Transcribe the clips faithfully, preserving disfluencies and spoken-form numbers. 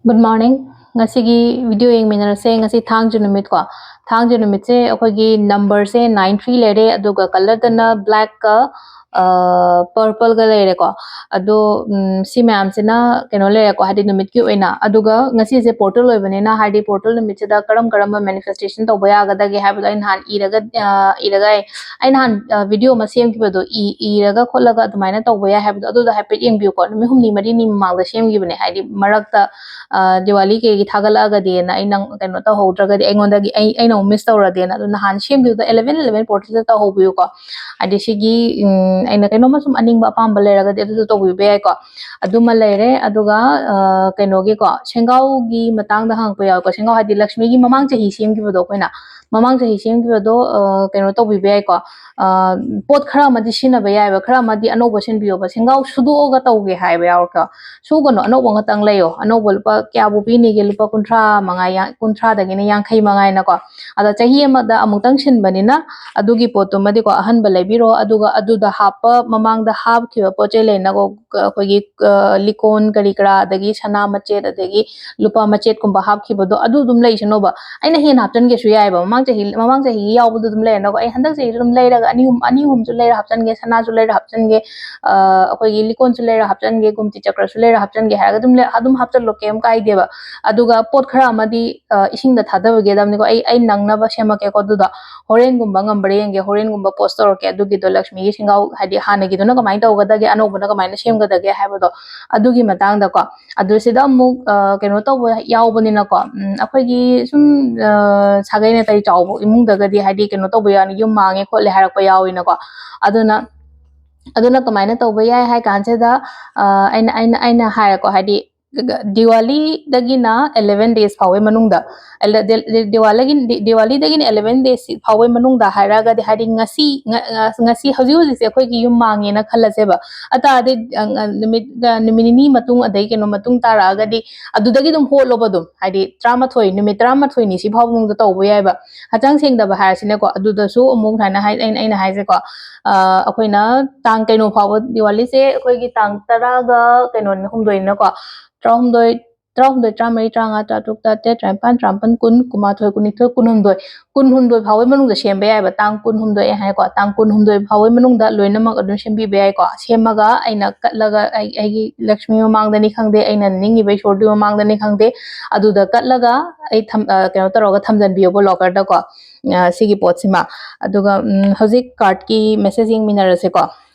Good morning. ꯉꯁꯤꯒꯤ video ꯌꯦꯡꯃꯤꯟꯅꯔꯁꯦ꯫ ꯉꯁꯤ ꯊꯥꯡꯖ ꯅꯨꯃꯤꯠꯀꯣ꯫ ꯊꯥꯡꯖ ꯅꯨꯃꯤꯠꯁꯦ ꯑꯩꯈꯣꯏꯒꯤ numberꯁꯦ nine three ꯂꯩꯔꯦ, ꯑꯗꯨꯒ colourꯗꯅ blackꯀ purpleꯒ ꯂꯩꯔꯦꯀꯣ꯫ ꯑꯗꯣ ꯎꯝ, ꯁꯤ ꯃꯌꯥꯝꯁꯤꯅ ꯀꯩꯅꯣ ꯂꯩꯔꯦꯀꯣ, ꯍꯥꯏꯗꯤ ꯅꯨꯃꯤꯠꯀꯤ ꯑꯣꯏꯅ꯫ ꯑꯗꯨꯒ ꯉꯁꯤꯁꯦ portal ꯑꯣꯏꯕꯅꯤꯅ, ꯍꯥꯏꯗꯤ portal ꯅꯨꯃꯤꯠꯁꯤꯗ ꯀꯔꯝ ꯀꯔꯝꯕ manifestation ꯇꯧꯕ ꯌꯥꯒꯗꯒꯦ ꯍꯥꯏꯕꯗꯣ ꯑꯩ ꯅꯍꯥꯟ ꯏꯔꯒ ꯑ, ꯏꯔꯒ ꯑꯩ ꯑꯩ ꯅꯍꯥꯟ video ꯑꯃ ꯁꯦꯝꯈꯤꯕꯗꯣ, ꯏ ꯏꯔꯒ ꯈꯣꯠꯂꯒ ꯑꯗꯨꯃꯥꯏꯅ ꯇꯧꯕ ꯌꯥꯏ ꯍꯥꯏꯕꯗꯣ, ꯑꯗꯨꯗꯣ ꯍꯥꯏꯐꯦꯠ ꯌꯦꯡꯕꯤꯌꯨꯀꯣ꯫ ꯅꯨꯃꯤꯠ ꯍꯨꯝꯅꯤ ꯃꯔꯤꯅꯤ ꯃꯃꯥꯡꯗ ꯁꯦꯝꯈꯤꯕꯅꯦ, ꯍꯥꯏꯗꯤ ꯃꯔꯛꯇ ꯑ, ꯗꯤꯋꯥꯂꯤ ꯀꯩꯒꯤ ꯊꯥꯒꯠꯂꯛꯑꯒꯗꯤꯅ ꯑꯩ ꯅꯪ ꯀꯩꯅꯣ ꯇꯧꯍꯧꯗ꯭ꯔꯒꯗꯤ ꯑꯩꯉꯣꯟꯗꯒꯤ ꯑꯩ ꯑꯩꯅ ꯑꯃꯨꯛ miss ꯇꯧꯔꯗꯤꯅ꯫ ꯑꯗꯨ ꯅꯍꯥꯟ ꯁꯦꯝꯈꯤꯕꯗꯣ eleven eleven portalꯗ ꯇꯧꯍꯧꯕꯤꯌꯨꯀꯣ꯫ ꯍꯥꯏꯗꯤ ꯁꯤꯒꯤ ꯎꯝ, ꯑꯩꯅ ꯀꯩꯅꯣꯝꯃ ꯁꯨꯝ ꯑꯅꯤꯡꯕ ꯑꯄꯥꯝꯕ ꯂꯩꯔꯒꯗꯤ ꯑꯗꯨꯁꯨ ꯇꯧꯕꯤꯕ ꯌꯥꯏꯀꯣ꯫ ꯑꯗꯨꯃ ꯂꯩꯔꯦ꯫ ꯑꯗꯨꯒ ꯑ, ꯀꯩꯅꯣꯒꯤꯀꯣ, ꯁꯦꯡꯒꯥꯎꯒꯤ ꯃꯇꯥꯡꯗ ꯍꯪꯉꯛꯄ ꯌꯥꯎꯋꯦꯀꯣ꯫ ꯁꯦꯡꯒꯥꯎ ꯍꯥꯏꯗꯤ ꯂꯛꯁꯃꯤꯒꯤ ꯃꯃꯥꯡ ꯆꯍꯤ ꯁꯦꯝꯈꯤꯕꯗꯣ ꯑꯩꯈꯣꯏꯅ, ꯃꯃꯥꯡ ꯆꯍꯤ ꯁꯦꯝꯈꯤꯕꯗꯣ ꯑ, ꯀꯩꯅꯣ ꯇꯧꯕꯤꯕ ꯌꯥꯏꯀꯣ꯫ ꯑ, ꯄꯣꯠ ꯈꯔ ꯑꯃꯗꯤ ꯁꯤꯖꯤꯟꯅꯕ ꯌꯥꯏꯑꯕ, ꯈꯔ ꯑꯃꯗꯤ ꯑꯅꯧꯕ ꯁꯤꯟꯕꯤꯌꯣꯕ꯫ ꯁꯦꯡꯒꯥꯎ ꯁꯨꯗꯣꯛꯑꯒ ꯇꯧꯒꯦ ꯍꯥꯏꯕ ꯌꯥꯎꯔꯛꯀꯦ꯫ ꯁꯨꯒꯅꯨ, ꯑꯅꯧꯕ ꯉꯥꯛꯇꯪ ꯂꯩꯌꯣ꯫ ꯑꯅꯧꯕ ꯂꯨꯄꯥ ꯀꯌꯥꯕꯨ ꯄꯤꯅꯤꯒꯦ? ꯂꯨꯄꯥ ꯀꯨꯟꯊ꯭ꯔꯥ ꯃꯉꯥ, ꯌꯥꯡ-, ꯀꯨꯟꯊ꯭ꯔꯥꯗꯒꯤꯅ ꯌꯥꯡꯈꯩ ꯃꯉꯥꯏꯅꯀꯣ꯫ ꯑꯗ ꯆꯍꯤ ꯑꯃꯗ ꯑꯃꯨꯛꯇꯪ ꯁꯤꯟꯕꯅꯤꯅ ꯑꯗꯨꯒꯤ ꯄꯣꯠꯇꯨꯃꯗꯤꯀꯣ ꯑꯍꯟꯕ ꯂꯩꯕꯤꯔꯣ꯫ ꯑꯗꯨꯒ ꯑꯗꯨꯗ ꯍꯥꯞꯄ, ꯃꯃꯥꯡꯗ ꯍꯥꯞꯈꯤꯕ ꯄꯣꯠ ꯆꯩ ꯂꯩꯅꯀꯣ, ꯑꯩꯈꯣꯏꯒꯤ ꯑ, ꯂꯤꯀꯣꯟ ꯀꯔꯤ ꯀꯔꯥ, ꯑꯗꯒꯤ ꯁꯅꯥ ꯃꯆꯦꯠ, ꯑꯗꯒꯤ ꯂꯨꯄꯥ ꯃꯆꯦꯠꯀꯨꯝꯕ ꯍꯥꯞꯈꯤꯕꯗꯣ ꯑꯗꯨ ꯑꯗꯨꯝ ꯂꯩꯁꯅꯣꯕ꯫ ꯑꯩꯅ ꯍꯦꯟꯅ ꯍꯥꯞꯆꯤꯟꯒꯦꯁꯨ ꯌꯥꯏꯑꯕ꯫ ꯃꯃꯥꯡ ꯆꯍꯤ, ꯃꯃꯥꯡ ꯆꯍꯤꯒꯤ ꯌꯥꯎꯕꯗꯣ ꯑꯗꯨꯝ ꯂꯩꯔꯅꯀꯣ꯫ ꯑꯩ ꯍꯟꯗꯛ ꯆꯍꯤꯁꯨ ꯑꯗꯨꯝ ꯂꯩꯔꯒ ꯑꯅꯤ ꯑꯍꯨꯝ, ꯑꯅꯤ ꯑꯍꯨꯝꯁꯨ ꯂꯩꯔ ꯍꯥꯞꯆꯤꯟꯒꯦ, ꯁꯅꯥꯁꯨ ꯂꯩꯔ ꯍꯥꯞꯆꯤꯟꯒꯦ, ꯑ, ꯑꯩꯈꯣꯏꯒꯤ ꯂꯤꯀꯣꯟꯁꯨ ꯂꯩꯔ ꯍꯥꯞꯆꯤꯟꯒꯦ, ꯒꯨꯝꯇꯤ ꯆꯀ꯭ꯔꯁꯨ ꯂꯩꯔ ꯍꯥꯞꯆꯤꯟꯒꯦ ꯍꯥꯏꯔꯒ ꯑꯗꯨꯝ ꯂꯩ-, ꯑꯗꯨꯝ ꯍꯥꯞꯆꯤꯜꯂꯣ, ꯀꯩꯝ ꯀꯥꯏꯗꯦꯕ꯫ ꯑꯗꯨꯒ ꯄꯣꯠ ꯈꯔ ꯑꯃꯗꯤ ꯑ, ꯏꯁꯤꯡꯗ ꯊꯥꯗꯕꯒꯤꯗꯕꯅꯤꯀꯣ꯫ ꯑꯩ, ꯑꯩ ꯅꯪꯅꯕ ꯁꯦꯝꯃꯛꯀꯦꯀꯣ꯫ ꯑꯗꯨꯗꯣ ꯍꯣꯔꯦꯟꯒꯨꯝꯕ ꯉꯝꯕ꯭ꯔꯥ ꯌꯦꯡꯒꯦ, ꯍꯣꯔꯦꯟꯒꯨꯝꯕ post ꯇꯧꯔꯛꯀꯦ꯫ ꯑꯗꯨꯒꯤꯗꯣ ꯂꯛꯁꯃꯤꯒꯤ ꯁꯦꯡꯒꯥꯎ, ꯍꯥꯏꯗꯤ ꯍꯥꯟꯅꯒꯤꯗꯨꯅ ꯀꯃꯥꯏꯅ ꯇꯧꯒꯗꯒꯦ, ꯑꯅꯧꯕꯅ ꯀꯃꯥꯏꯅ ꯁꯦꯝꯒꯗꯒꯦ ꯍꯥꯏꯕꯗꯣ, ꯑꯗꯨꯒꯤ ꯃꯇꯥꯡꯗꯀꯣ꯫ ꯑꯗꯨ ꯁꯤꯗ ꯑꯃꯨꯛ ꯑ, ꯀꯩꯅꯣ ꯇꯧꯕ ꯌꯥꯎꯕꯅꯤꯅꯀꯣ, ꯎꯝ, ꯑꯩꯈꯣꯏꯒꯤ ꯁꯨꯝ ꯑ, ꯁꯥꯒꯩ ꯅꯥꯇꯩ ꯆꯥꯎꯕ ꯏꯃꯨꯡꯗꯒꯗꯤ, ꯍꯥꯏꯗꯤ ꯀꯩꯅꯣ ꯇꯧꯕ ꯌꯥꯎꯅꯤ, ꯌꯨꯝ ꯃꯥꯡꯉꯦ ꯈꯣꯠꯂꯦ ꯍꯥꯏꯔꯛꯄ ꯌꯥꯎꯋꯤꯅꯀꯣ꯫ ꯑꯗꯨꯅ ꯑꯗꯨꯅ ꯀꯃꯥꯏꯅ ꯇꯧꯕ ꯌꯥꯏ ꯍꯥꯏ ꯀꯥꯟꯁꯤꯗ, ꯑ, ꯑꯩꯅ, ꯑꯩꯅ, ꯑꯩꯅ ꯍꯥꯏꯔꯦꯀꯣ, ꯍꯥꯏꯗꯤ, ꯒ-, ꯒ-, ꯗꯤꯋꯥꯂꯤꯗꯒꯤꯅ eleven days ꯐꯥꯎꯕꯒꯤ ꯃꯅꯨꯡꯗ, ꯑꯦꯂ-, ꯗꯤ-, ꯗꯤ-, ꯗꯤꯋꯥꯂꯤꯒꯤ, ꯗꯤ-, ꯗꯤꯋꯥꯂꯤꯗꯒꯤꯅ eleven days ꯐꯥꯎꯕꯒꯤ ꯃꯅꯨꯡꯗ ꯍꯥꯏꯔꯒꯗꯤ, ꯍꯥꯏꯗꯤ ꯉꯁꯤ, ꯉ-, ꯉ-, ꯉꯁꯤ ꯍꯧꯖꯤꯛ ꯍꯧꯖꯤꯛꯁꯦ ꯑꯩꯈꯣꯏꯒꯤ ꯌꯨꯝ ꯃꯥꯡꯉꯦꯅ ꯈꯜꯂꯁꯦꯕ꯫ ꯑꯇꯥꯔꯗꯤ, ꯑ, ꯑ, ꯅꯨꯃꯤꯠ, ꯑ, ꯅꯨꯃꯤꯠ ꯅꯤꯅꯤ ꯃꯇꯨꯡ, ꯑꯗꯩ ꯀꯩꯅꯣ ꯃꯇꯨꯡ ꯇꯥꯔꯛꯑꯒꯗꯤ ꯑꯗꯨꯗꯒꯤ ꯑꯗꯨꯝ ꯍꯣꯠꯂꯣꯕ ꯑꯗꯨꯝ, ꯍꯥꯏꯗꯤ ꯇꯔꯥꯃꯥꯊꯣꯏ, ꯅꯨꯃꯤꯠ ꯇꯔꯥꯃꯥꯊꯣꯏꯅꯤ ꯁꯤ ꯐꯥꯎꯕ ꯃꯅꯨꯡꯗ ꯇꯧꯕ ꯌꯥꯏꯕ꯫ ꯍꯛꯆꯥꯡ ꯁꯦꯡꯗꯕ ꯍꯥꯏꯔꯁꯤꯅꯦꯀꯣ, ꯑꯗꯨꯗꯁꯨ ꯑꯃꯨꯛ ꯁꯨꯃꯥꯏꯅ ꯍꯥꯏ-, ꯑꯩꯅ, ꯑꯩꯅ ꯍꯥꯏꯁꯦꯀꯣ, ꯑ, ꯑꯩꯈꯣꯏꯅ ꯇꯥꯡ ꯀꯩꯅꯣ ꯐꯥꯎꯕ, ꯗꯤꯋꯥꯂꯤꯁꯦ ꯑꯩꯈꯣꯏꯒꯤ ꯇꯥꯡ ꯇꯔꯥꯒ ꯀꯩꯅꯣꯅꯦ, ꯍꯨꯝꯗꯣꯏꯅꯤꯅꯀꯣ, ꯇꯔꯥꯍꯨꯝꯗꯣꯏ, ꯇꯔꯥꯍꯨꯝꯗꯣꯏ, ꯇꯔꯥꯃꯔꯤ, ꯇꯔꯥꯃꯉꯥ, ꯇꯔꯥꯇꯔꯨꯛ, ꯇꯔꯥꯇꯔꯦꯠ, ꯇꯔꯥꯅꯤꯄꯥꯟ, ꯇꯔꯥꯃꯥꯄꯟ, ꯀꯨꯟ, ꯀꯨꯟꯃꯥꯊꯣꯏ, ꯀꯨꯟꯅꯤꯊꯣꯏ, ꯀꯨꯟꯍꯨꯝꯗꯣꯏ, ꯀꯨꯟꯍꯨꯝꯗꯣꯏ ꯐꯥꯎꯕꯒꯤ ꯃꯅꯨꯡꯗ ꯁꯦꯝꯕ ꯌꯥꯏꯑꯕ꯫ ꯇꯥꯡ ꯀꯨꯟꯍꯨꯝꯗꯣꯏ ꯍꯥꯏꯀꯣ, ꯇꯥꯡ ꯀꯨꯟꯍꯨꯝꯗꯣꯏ ꯐꯥꯎꯕꯒꯤ ꯃꯅꯨꯡꯗ ꯂꯣꯏꯅꯃꯛ ꯑꯗꯨꯝ ꯁꯦꯝꯕꯤꯕ ꯌꯥꯏꯀꯣ꯫ ꯁꯦꯝꯃꯒ ꯑꯩꯅ ꯀꯠꯂꯒ ꯑꯩ, ꯑꯩꯒꯤ ꯂꯛꯁꯃꯤ ꯃꯃꯥꯡꯗꯅꯤ ꯈꯪꯗꯦ, ꯑꯩꯅ ꯅꯤꯡꯉꯤꯕ ꯏꯁꯣꯔꯗꯨꯒꯤ ꯃꯃꯥꯡꯗꯅꯤ ꯈꯪꯗꯦ, ꯑꯗꯨꯗ ꯀꯠꯂꯒ ꯑꯩ ꯊꯝ-, ꯑ, ꯀꯩꯅꯣ ꯇꯧꯔꯒ ꯊꯝꯖꯟꯕꯤꯌꯣꯕ ꯂꯣꯀꯔꯗꯀꯣ꯫ ꯑ, ꯁꯤꯒꯤ ꯄꯣꯠꯁꯤꯃ꯫ ꯑꯗꯨꯒ, ꯎꯝ, ꯍꯧꯖꯤꯛ ꯀꯥꯔꯠꯀꯤ ꯃꯦꯁꯦꯖ ꯌꯦꯡꯃꯤꯟꯅꯔꯁꯦꯀꯣ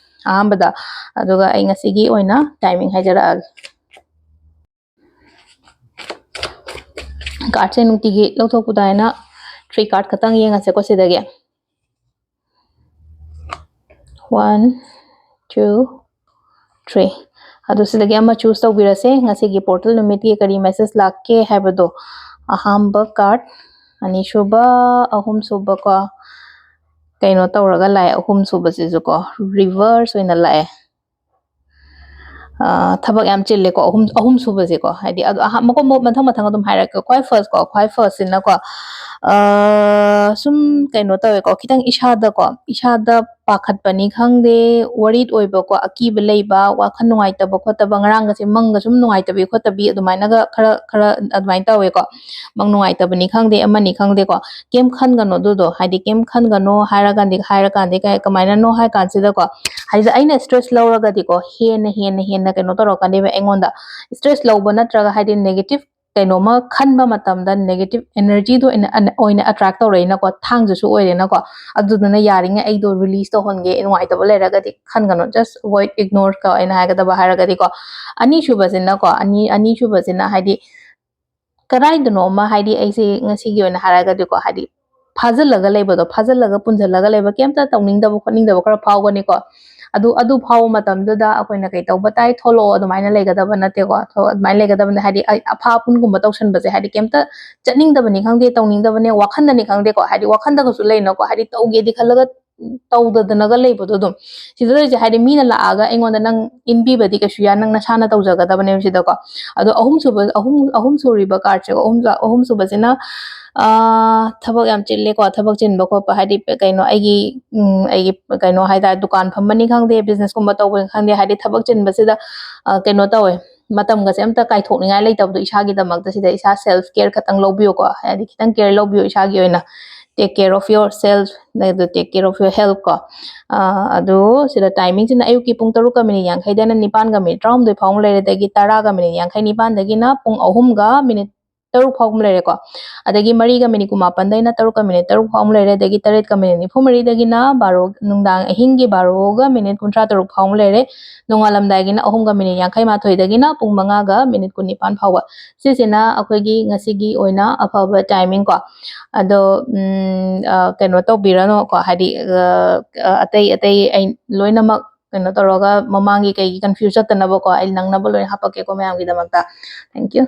ꯑꯍꯥꯟꯕꯗ꯫ ꯑꯗꯨꯒ ꯑꯩ ꯉꯁꯤꯒꯤ ꯑꯣꯏꯅ ꯇꯥꯏꯃꯤꯡ ꯍꯥꯏꯖꯔꯛꯑꯒꯦ꯫ ꯀꯥꯔꯠꯁꯦ ꯅꯨꯡꯇꯤꯒꯤ ꯂꯧꯊꯣꯛꯄꯗ ꯍꯥꯏꯅ ꯊ꯭ꯔꯤ ꯀꯥꯔꯠ ꯈꯛꯇꯪ ꯌꯦꯡꯉꯁꯦꯀꯣ ꯁꯤꯗꯒꯤ꯫ One, two, three. ꯑꯗꯨ ꯁꯤꯗꯒꯤ ꯑꯃ ꯆꯨꯁ ꯇꯧꯕꯤꯔꯁꯦ꯫ ꯉꯁꯤꯒꯤ ꯄꯣꯔꯇꯦꯜ ꯅꯨꯃꯤꯠꯀꯤ ꯀꯔꯤ ꯃꯦꯁꯦꯖ ꯂꯥꯛꯀꯦ ꯍꯥꯏꯕꯗꯣ꯫ ꯑꯍꯥꯝꯕ ꯀꯥꯔꯠ, ꯑꯅꯤꯁꯨꯕ, ꯑꯍꯨꯝꯁꯨꯕ ꯀꯣ꯫ ꯀꯩꯅꯣ ꯇꯧꯔꯒ ꯂꯥꯛꯑꯦ, ꯑꯍꯨꯝꯁꯨꯕꯁꯤꯁꯨ ꯀꯣ, ꯔꯤꯚꯔꯁ ꯑꯣꯏꯅ ꯂꯥꯛꯑꯦ꯫ ꯑ, ꯊꯕꯛ ꯌꯥꯝ ꯆꯤꯜꯂꯦꯀꯣ, ꯑꯍꯨꯝ, ꯑꯍꯨꯝꯁꯨꯕꯁꯦꯀꯣ꯫ ꯍꯥꯏꯗꯤ ꯑꯗꯨ ꯑꯍꯥ-, ꯃꯀꯣꯛ, ꯃꯀꯣꯛ, ꯃꯊꯪ ꯃꯊꯪ ꯑꯗꯨꯝ ꯍꯥꯏꯔꯛꯀꯦ꯫ ꯈ꯭ꯋꯥꯏ ꯐꯥꯔꯁ ꯀꯣ, ꯈ꯭ꯋꯥꯏ ꯐꯥꯔꯁꯁꯤꯅꯀꯣ, ꯑ, ꯁꯨꯝ ꯀꯩꯅꯣ ꯇꯧꯋꯦꯀꯣ, ꯈꯤꯇꯪ ꯏꯁꯥꯗꯀꯣ, ꯏꯁꯥꯗ ꯄꯥꯈꯠꯄꯅꯤ ꯈꯪꯗꯦ, ꯋꯥꯔꯤꯠ ꯑꯣꯏꯕꯀꯣ, ꯑꯀꯤꯕ ꯂꯩꯕ, ꯋꯥꯈꯜ ꯅꯨꯡꯉꯥꯏꯇꯕ ꯈꯣꯠꯇꯕ, ꯉꯔꯥꯡꯒꯁꯦ ꯃꯪꯒ ꯁꯨꯝ ꯅꯨꯡꯉꯥꯏꯇꯕꯤ ꯈꯣꯠꯇꯕꯤ ꯑꯗꯨꯃꯥꯏꯅꯒ ꯈꯔ, ꯈꯔ ꯑꯗꯨꯃꯥꯏꯅ ꯇꯧꯋꯦꯀꯣ꯫ ꯃꯪ ꯅꯨꯡꯉꯥꯏꯇꯕꯅꯤ ꯈꯪꯗꯦ, ꯑꯃꯅꯤ ꯈꯪꯗꯦꯀꯣ꯫ ꯀꯩꯝ ꯈꯟꯒꯅꯣ ꯑꯗꯨꯗꯣ, ꯍꯥꯏꯗꯤ ꯀꯩꯝ ꯈꯟꯒꯅꯣ ꯍꯥꯏꯔꯀꯥꯟꯗꯤ, ꯍꯥꯏꯔꯀꯥꯟꯗꯤ ꯀꯩ-, ꯀꯃꯥꯏꯅꯅꯣ ꯍꯥꯏ ꯀꯥꯟꯁꯤꯗꯀꯣ, ꯍꯥꯏꯗꯤ ꯑꯩꯅ ꯏꯁꯇ꯭ꯔꯦꯁ ꯂꯧꯔꯒꯗꯤꯀꯣ, ꯍꯦꯟꯅ, ꯍꯦꯟꯅ, ꯍꯦꯟꯅ ꯀꯩꯅꯣ ꯇꯧꯔꯛꯀꯅꯦꯕ ꯑꯩꯉꯣꯟꯗ꯫ ꯏꯁꯇ꯭ꯔꯦꯁ ꯂꯧꯕ ꯅꯠꯇ꯭ꯔꯒ ꯍꯥꯏꯗꯤ ꯅꯦꯒꯦꯇꯤꯞ ꯀꯩꯅꯣꯝꯃ ꯈꯟꯕ ꯃꯇꯝꯗ ꯅꯦꯒꯦꯇꯤꯞ ꯑꯦꯅꯔꯖꯤꯗꯣ ꯑꯣꯏꯅ, ꯑꯣꯏꯅ ꯑꯦꯇ꯭ꯔꯦꯛ ꯇꯧꯔꯛꯏꯅꯀꯣ, ꯊꯥꯡꯁꯨ ꯑꯣꯏꯔꯦꯅꯀꯣ꯫ ꯑꯗꯨꯗꯨꯅ ꯌꯥꯔꯤꯉꯩ ꯑꯩꯗꯣ ꯔꯤꯂꯤꯁ ꯇꯧꯍꯟꯒꯦ, ꯅꯨꯡꯉꯥꯏꯇꯕ ꯂꯩꯔꯒꯗꯤ ꯈꯟꯒꯅꯨ, just avoid, ignore ꯀꯣ ꯑꯩꯅ ꯍꯥꯏꯒꯗꯕ ꯍꯥꯏꯔꯒꯗꯤꯀꯣ꯫ ꯑꯅꯤꯁꯨꯕꯁꯤꯅꯀꯣ, ꯑꯅꯤ-, ꯑꯅꯤꯁꯨꯕꯁꯤꯅ ꯍꯥꯏꯗꯤ ꯀꯗꯥꯏꯗꯅꯣ ꯑꯃ, ꯍꯥꯏꯗꯤ ꯑꯩꯁꯦ ꯉꯁꯤꯒꯤ ꯑꯣꯏꯅ ꯍꯥꯏꯔꯒꯗꯤꯀꯣ, ꯍꯥꯏꯗꯤ ꯐꯥꯖꯤꯜꯂꯒ ꯂꯩꯕꯗꯣ, ꯐꯥꯖꯤꯜꯂꯒ ꯄꯨꯟꯁꯤꯜꯂꯒ ꯂꯩꯕ, ꯀꯩꯝꯇ ꯇꯧꯅꯤꯡꯗꯕ ꯈꯣꯠꯅꯤꯡꯗꯕ ꯈꯔ ꯐꯥꯎꯒꯅꯤꯀꯣ꯫ ꯑꯗꯨ, ꯑꯗꯨ ꯐꯥꯎꯕ ꯃꯇꯝꯗꯨꯗ ꯑꯩꯈꯣꯏꯅ ꯀꯩ ꯇꯧꯕ ꯇꯥꯏ, ꯊꯣꯛꯂꯛꯑꯣ ꯑꯗꯨꯃꯥꯏꯅ ꯂꯩꯒꯗꯕ ꯅꯠꯇꯦꯀꯣ꯫ ꯊꯣꯛ-, ꯑꯗꯨꯃꯥꯏꯅ ꯂꯩꯒꯗꯕꯅꯤ, ꯍꯥꯏꯗꯤ ꯑꯩ ꯑꯐꯥ ꯑꯄꯨꯟꯒꯨꯝꯕ ꯇꯧꯁꯟꯕꯁꯦ, ꯍꯥꯏꯗꯤ ꯀꯩꯝꯇ ꯆꯠꯅꯤꯡꯗꯕꯅꯤ ꯈꯪꯗꯦ, ꯇꯧꯅꯤꯡꯗꯕꯅꯦ, ꯋꯥꯈꯟꯗꯅꯤ ꯈꯪꯗꯦꯀꯣ, ꯍꯥꯏꯗꯤ ꯋꯥꯈꯟꯗꯒꯁꯨ ꯂꯩꯅꯀꯣ, ꯍꯥꯏꯗꯤ ꯇꯧꯒꯦꯗꯤ ꯈꯜꯂꯒ ꯇꯧꯗꯗꯅꯒ ꯂꯩꯕꯗꯣ ꯑꯗꯨꯝ꯫ ꯁꯤꯗ ꯂꯩꯔꯤꯁꯦ ꯍꯥꯏꯗꯤ ꯃꯤꯅ ꯂꯥꯛꯑꯒ ꯑꯩꯉꯣꯟꯗ ꯅꯪ ꯏꯟꯕꯤꯕꯗꯤ ꯀꯩꯁꯨ ꯌꯥ-, ꯅꯪ ꯅꯁꯥꯅ ꯇꯧꯖꯒꯗꯕꯅꯦꯕ ꯁꯤꯗꯀꯣ꯫ ꯑꯗꯣ ꯑꯍꯨꯝꯁꯨꯕ, ꯑꯍꯨꯝ, ꯑꯍꯨꯝ ꯁꯨꯔꯤꯕ ꯀꯥꯔꯠꯁꯦꯀꯣ, ꯑꯍꯨꯝ, ꯑꯍꯨꯝꯁꯨꯕꯁꯤꯅ, ꯑꯥ, ꯊꯕꯛ ꯌꯥꯝ ꯆꯤꯜꯂꯦꯀꯣ, ꯊꯕꯛ ꯆꯤꯟꯕ ꯈꯣꯠꯄ ꯍꯥꯏꯗꯤ ꯀꯩꯅꯣ ꯑꯩꯒꯤ, ꯎꯝ, ꯑꯩꯒꯤ ꯀꯩꯅꯣ ꯍꯥꯏꯇꯥꯔꯦ, ꯗꯨꯀꯥꯟ ꯐꯝꯕꯅꯤ ꯈꯪꯗꯦ, ꯕꯤꯖꯤꯅꯦꯁꯀꯨꯝꯕ ꯇꯧꯕꯅꯤ ꯈꯪꯗꯦ, ꯍꯥꯏꯗꯤ ꯊꯕꯛ ꯆꯤꯟꯕꯁꯤꯗ, ꯑ, ꯀꯩꯅꯣ ꯇꯧꯋꯦ, ꯃꯇꯝꯒꯁꯦ ꯑꯝꯇ ꯀꯥꯏꯊꯣꯛꯅꯤꯡꯉꯥꯏ ꯂꯩꯇꯕꯗꯣ ꯏꯁꯥꯒꯤꯗꯃꯛꯇ, ꯁꯤꯗ ꯏꯁꯥ self care ꯈꯛꯇꯪ ꯂꯧꯕꯤꯌꯨꯀꯣ꯫ ꯍꯥꯏꯗꯤ ꯈꯤꯇꯪ care ꯂꯧꯕꯤꯌꯨ ꯏꯁꯥꯒꯤ ꯑꯣꯏꯅ, take care of yourself, ꯑꯗꯨ take care of your health ꯀꯣ꯫ ꯑꯗꯨ ꯁꯤꯗ timing ꯁꯤꯅ ꯑꯌꯨꯛꯀꯤ ꯄꯨꯡ ꯇꯔꯨꯛꯀ ꯃꯤꯅꯤꯠ ꯌꯥꯡꯈꯩꯗꯩꯅ ꯅꯤꯄꯥꯟꯒ ꯃꯤꯅꯤꯠ ꯇꯔꯥꯍꯨꯝꯗꯣꯏ ꯐꯥꯎ ꯑꯃ ꯂꯩꯔꯦ, ꯑꯗꯒꯤ ꯇꯔꯥꯒ ꯃꯤꯅꯤꯠ ꯌꯥꯡꯈꯩ ꯅꯤꯄꯥꯟꯗꯒꯤꯅ ꯄꯨꯡ ꯑꯍꯨꯝꯒ ꯃꯤꯅꯤꯠ ꯇꯔꯨꯛ ꯐꯥꯎꯕ ꯂꯩꯔꯦꯀꯣ꯫ ꯑꯗꯒꯤ ꯃꯔꯤꯒ ꯃꯤꯅꯤꯠ ꯀꯨꯟꯃꯥꯄꯟꯗꯩꯅ ꯇꯔꯨꯛꯀ ꯃꯤꯅꯤꯠ ꯇꯔꯨꯛ ꯐꯥꯎꯕ ꯂꯩꯔꯦ, ꯑꯗꯒꯤ ꯇꯔꯦꯠꯀ ꯃꯤꯅꯤꯠ ꯅꯤꯐꯨ ꯃꯔꯤꯗꯒꯤꯅ ꯕꯥꯔꯣ, ꯅꯨꯡꯗꯥꯡ ꯑꯍꯤꯡꯒꯤ ꯕꯥꯔꯣꯒ ꯃꯤꯅꯤꯠ ꯀꯨꯟꯊ꯭ꯔꯥ ꯇꯔꯨꯛ ꯐꯥꯎꯕ ꯂꯩꯔꯦ, ꯅꯣꯡꯉꯥꯜꯂꯝꯗꯥꯏꯒꯤꯅ ꯑꯍꯨꯝꯒ ꯃꯤꯅꯤꯠ ꯌꯥꯡꯈꯩ ꯃꯥꯊꯣꯏꯗꯒꯤꯅ ꯄꯨꯡ ꯃꯉꯥꯒ ꯃꯤꯅꯤꯠ ꯀꯨꯟꯅꯤꯄꯥꯟ ꯐꯥꯎꯕ꯫ ꯁꯤꯁꯤꯅ ꯑꯩꯈꯣꯏꯒꯤ ꯉꯁꯤꯒꯤ ꯑꯣꯏꯅ ꯑꯐꯕ timing ꯀꯣ꯫ ꯑꯗꯣ ꯎꯝ, ꯑ, ꯀꯩꯅꯣ ꯇꯧꯕꯤꯔꯅꯨꯀꯣ, ꯍꯥꯏꯗꯤ ꯑ, ꯑ, ꯑꯇꯩ ꯑꯇꯩ ꯑꯩ ꯂꯣꯏꯅꯃꯛ ꯀꯩꯅꯣ ꯇꯧꯔꯒ ꯃꯃꯥꯡꯒꯤ ꯀꯩꯒꯤ confuse ꯆꯠꯇꯅꯕꯀꯣ, ꯑꯩ ꯅꯪꯅꯕ ꯂꯣꯏꯅ ꯍꯥꯄꯛꯀꯦꯀꯣ ꯃꯌꯥꯝꯒꯤꯗꯃꯛꯇ꯫ Thank you꯫